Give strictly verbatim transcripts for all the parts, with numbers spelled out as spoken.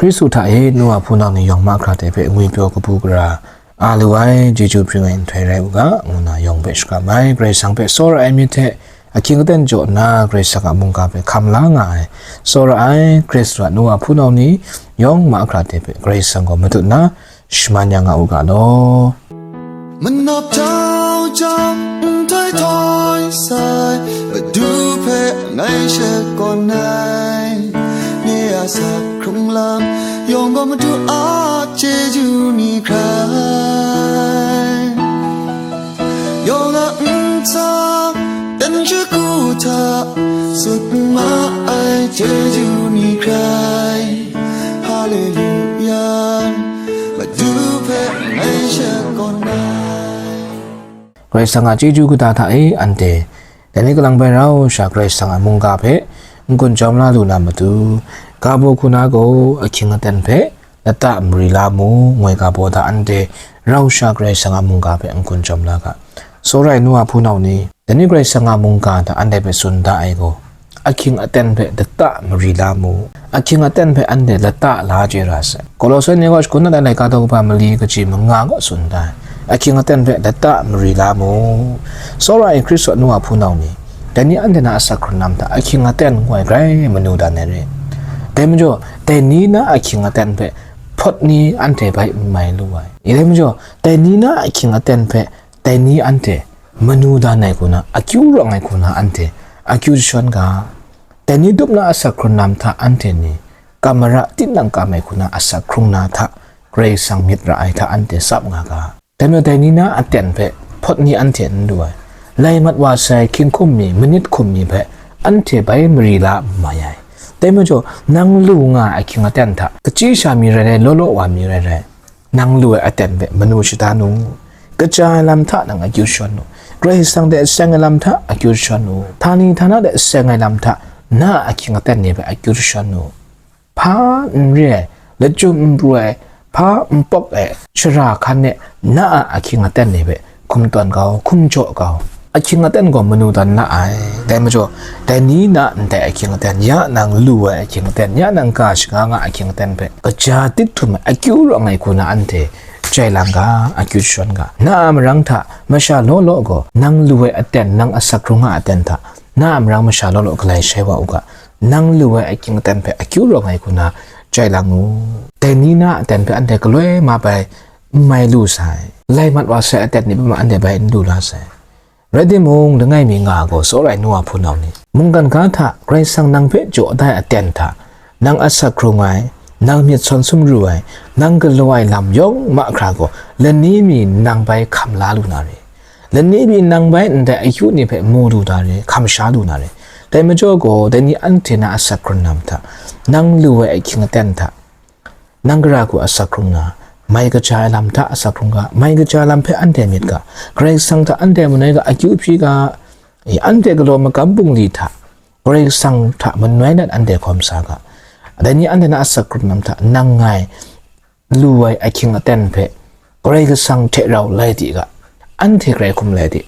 Hkristu hta e nu wa hpunau ni yawng mahkra hte hpe ngwipyaw kabu gara a lu ai, chyeju bring ai nhtoi rai u ga, ngu na yawng hpe shakram ai. Karai Kasang hpe tsawra ai myit hte ahkying aten jaw nna, Karai Kasang a mungga hpe hkam la nga ai, tsawra ai Hkristu a nu wa hpunau ni yawng mahkra hte hpe Karai Kasang gaw matut nna shaman ya nga u ga law. Manawp jau jang nhtoi htoi sai, Madu hpe ngai shakawn ai. Nye a sak hkrung lam yawng gaw Madu a chyeju ni hkrai. Yawng a ntsa dan shagu hta tsun ma ai chyeju ni hkrai. Haleluya, Madu hpe ngai shakawn ai. Karai Kasang a chyeju kata hta e anhte, dai ni kalang bai rau sha Karai Kasang a mungga hpe n-gun jawm la lu na matu, ga baw hku na gaw ahkying aten hpe lata mari la mu, ngoi ga baw hta anhte rau sha Karai Kasang a mungga hpe n-gun jawm la ga. Tsawra ai nu wa hpunau ni, dai ni Karai Kasang a mungga hta anhte hpe tsun da ai gaw, ahkying aten hpe lata mari la mu, ahkying aten hpe anhte lata la chye ra sai. Kolose ni gaw shagun na dan laika daw kaba mali kaji manga gaw tsun da ai, ahkying aten hpe lata mari la mu. Tsawra ai Hkristu a nu wa hpunau ni, dai ni anhte na asak hkrun lam hta ahkying aten ngoi grai manu dan ai re. Dai majaw, dai ni na ahkying aten hpe hpawt ni anhte bai n mai lu ai. Dai majaw, dai ni na ahkying aten hpe dai ni anhte manu dan ai hku na, akyu rawng ai hku na anhte akyu jashawn ga. Dai ni dup na asak hkrun lam hta anhte ni kam mara tinang kam ai hku na asak hkrung na hta Karai Kasang myit ra ai hta anhte tsap nga ga. Dai majaw dai ni na aten hpe hpawt ni anhte n lu ai. Lai mat wa sai hkying hkum mi, manit hkum mi hpe anhte bai mari la n mai ai. Dai majaw nang lu nga ai ahkying aten hta, kachyi sha mi rai rai, law law wa mi rai rai, nang lu ai aten hpe manu shada nu. Kaja ai lam hta nang akyu jashawn u. Karai Kasang hte seng ai lam hta akyu jashawn u. Htani htana hte seng ai lam hta na a ahkying aten ni hpe akyu jashawn u. Hpa n re ai, lachyum n pru ai, hpa n pawk ai shara hkan e na a ahkying aten ni hpe hkum tawn kau, hkum jaw kau. Ahkying aten gaw manu tawn la ai. Dai majaw, dai ni na ndai ahkying aten, ya nang lu ai ahkying aten, ya nang ga shaga nga ahkying aten hpe kaja tit htum ai akyu rawng ai hku na anhte jai lang ga, akyu jashawn ga. Na a marang hta masha law law gaw, nang lu ai aten, nang asak hkrung a aten hta, na a marang masha law law galai shai wa u ga, nang lu ai ahkying aten hpe akyu rawng ai hku na jai lang u. Dai ni na aten hpe anhte galoi ma bai n mai lu sai. Lai mat wa sai aten ni hpe ma anhte bai n lu la sai. Rai timung, langai mi nga gaw tsawra ai nu wa hpunau ni, mungkan ga hta Karai Kasang nang hpe jaw da ai aten hta, nang asak hkrung ai, nang myit sawn sumru ai, nang galaw ai lam yawng mahkra gaw, lani mi nang bai hkam la lu na re. Lani mi nang bai ndai akyu ni hpe mu lu na re, hkam sha lu na re. Dai majaw gaw, dai ni anhte na asak hkrun lam hta, nang lu ai ahkying aten hta, nang gara hku asak hkrung na, mai kaja ai lam hta asak hkrung ga, mai kaja lam hpe anhte myit ga, Karai Kasang hta anhte manoi ga akyu hpyi ga, i, anhte galaw magam bungli hta, Karai Kasang hta manoi nat anhte hkawm sa ga, dai ni anhte na asak hkrung lam hta nang ngai lu ai ahkying aten hpe Karai Kasang hte rau lai di ga, anhte grai hkum lai di.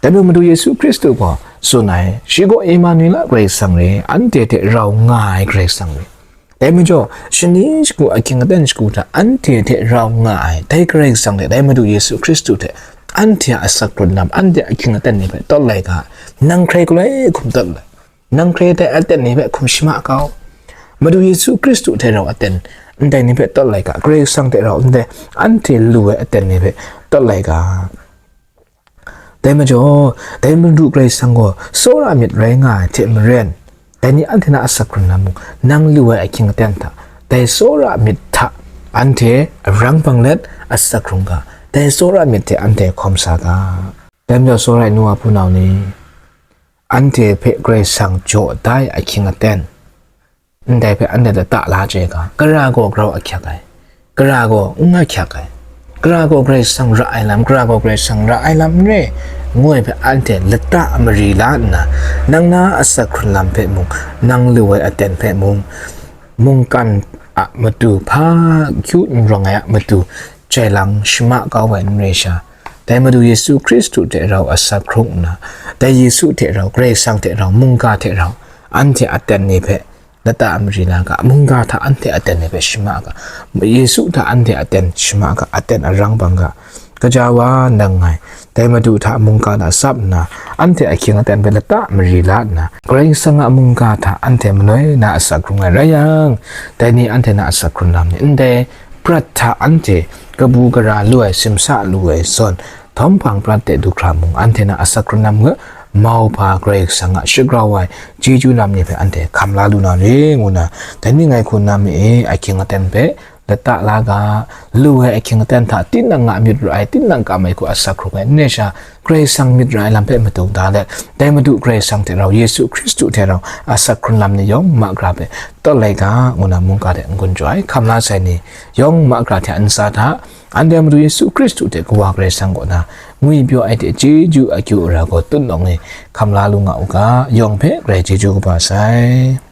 Dai majaw Madu Yesu Hkristu gaw tsun ai, shi gaw Emanuela Karai Kasang re, anhte hte rau nga ai Karai Kasang re. Dai majaw, shani shagu ahkying aten shagu hta anhte hte rau nga ai, dai Karai Kasang hte dai Madu Yesu Hkristu hte anhte a asak hkrun lam, anhte ahkying aten ni hpe tawt lai ga, nang hkrai galoi hkum tawt lai. Nang hkrai dai aten ni hpe hkum shama kau. Madu Yesu Hkristu hte rau aten ndai ni hpe tawt lai ga, Karai Kasang hte rau ndai anhte lu ai aten ni hpe tawt lai ga. Dai majaw, dai Madu Karai Kasang gaw tsawra myit rai nga ai hte maren, dai ni anhte na asak hkrung lam mung, nang lu ai ahkying aten hta, dai tsawra myit hta anhte arang bang let asak hkrung ga, dai tsawra myit hte anhte hkawm sa ga. Dai majaw tsawra ai nu wa hpunau ni, anhte hpe Karai Kasang jaw da ai ahkying aten, ndai hpe anhte lata la chye ga, gara gaw grau ahkyak ai, gara gaw n ahkyak ai, gara gaw Karai Kasang ra ai lam, gara gaw Karai Kasang ra ai lam n re, ngu ai hpe anhte lata mari la nna, nang na asak hkrun lam hpe mung, nang lu ai aten hpe mung, mungkan a matu hpa akyu n rawng ai a matu jai lang shama kau ai n re sha, dai Madu Yesu Hkristu hte rau asak hkrung nna, dai Yesu hte rau, Karai Kasang hte rau, mungga hte rau, anhte aten ni hpe lata mari la ga, mungga hta anhte aten ai hpe shama ga, Yesu hta anhte aten shama ga, aten arang bang ga, kaja wa nang ngai, dai Madu hta mungga na sap nna, anhte ahkying aten hpe lata mari la nna, Karai Kasang a mungga hta anhte manoi na asak hkrung ai rai yang, dai ni anhte na asak hkrun lam ni ndai prat hta anhte kabu gara lu ai, simsa lu ai zawn, htawm hpang prat de du hkra mung, anhte na asak hkrun lam ngu, mauhpa Karai Kasang a shagrau ai chyeju lam ni hpe anhte hkam la lu na re, ngu na, dai ni ngai hku na mi e, ahkying aten hpe lata la ga, lu ai ahkying aten hta tinang a myit ra ai, tinang kam ai hku asak hkrung ai, n rai sha, Karai Kasang myit ra ai lam hpe matu da let, dai Madu Karai Kasang hte rau, Yesu Hkristu hte rau, asak hkrun lam ni yawng mahkra hpe taw lai ga, ngu na mungga de n-gun jaw ai, hkam la sai ni yawng mahkra hte a ntsa hta, anhte Madu Yesu Hkristu hte Kawa Karai Kasang kaw na ngwi pyaw ai hte chyeju akyu ara gaw tutnawng e hkam la lu nga u ga, yawng hpe grai chyeju kaba sai.